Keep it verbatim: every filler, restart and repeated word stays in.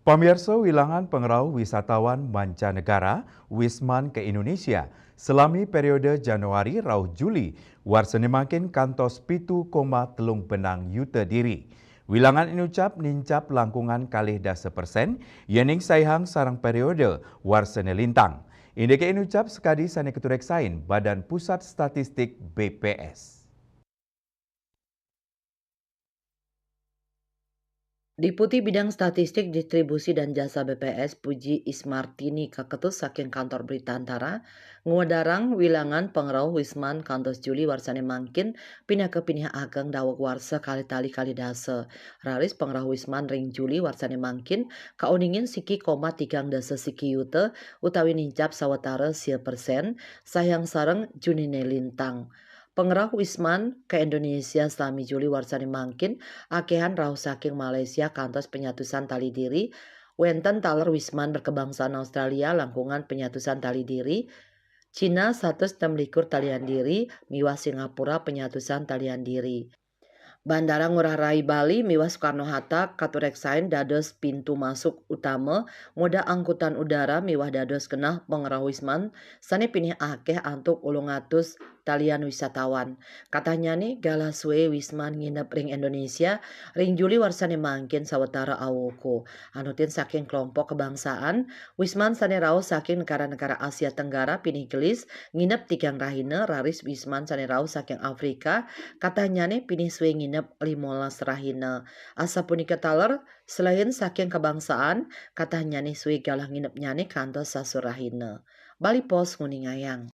Pamiarsa, wilangan pangrauh wisatawan mancanegara Wisman ka Indonesia salami periode Januari rauh Juli warsane mangkin kantos pitu koma telung benang yuta diri. Wilangan inucap nincap langkungan kalih dasa persen, yening saihang sareng periode warsane lintang. Indike inucap sakadi sane katureksain Badan Pusat Statistik, B P S. Deputi Bidang Statistik Distribusi dan Jasa B P S, Puji Ismartini, kaketus saking Kantor Berita Antara, ngwedarang wilangan pangrauh Wisman kantos Juli warsane mangkin pinaka pinih ageng daweg warsa kalih tali kalih dasa. Raris pangrauh Wisman ring Juli warsane mangkin kauningin siki koma tigang dasa siki yuta utawi nincap sawatara sia persen, saihang sareng Junine lintang. Pangrauh Wisman ka Indonesia salami Juli warsane mangkin akehan rauh saking Malaysia kantos penyatusan tali diri, wenten taler Wisman berkebangsaan Australia langkungan penyatusan tali diri, Cina satus enem likur talian diri, miwah Singapura penyatusan talian diri. Bandara Ngurah Rai Bali miwah Soekarno Hatta katureksain dados pintu masuk utama moda angkutan udara miwah dados genah pangrauh Wisman sane pinih akeh antuk ulung atus talian wisatawan. Katahnyane galah suwe Wisman nginep ring Indonesia ring Juli warsane mangkin sawatara awoko. Anutin saking kelompok kebangsaan, Wisman sane rauh saking negara-negara Asia Tenggara pinih gelis nginep tigang rahina, raris Wisman sane rauh saking Afrika katahnyane pinih suwe nginep limolas rahina. Asapunika taler, selain saking kebangsaan, katahnyane suwe galah nginepnyane kantos sasur rahina. Bali Post nguningayang.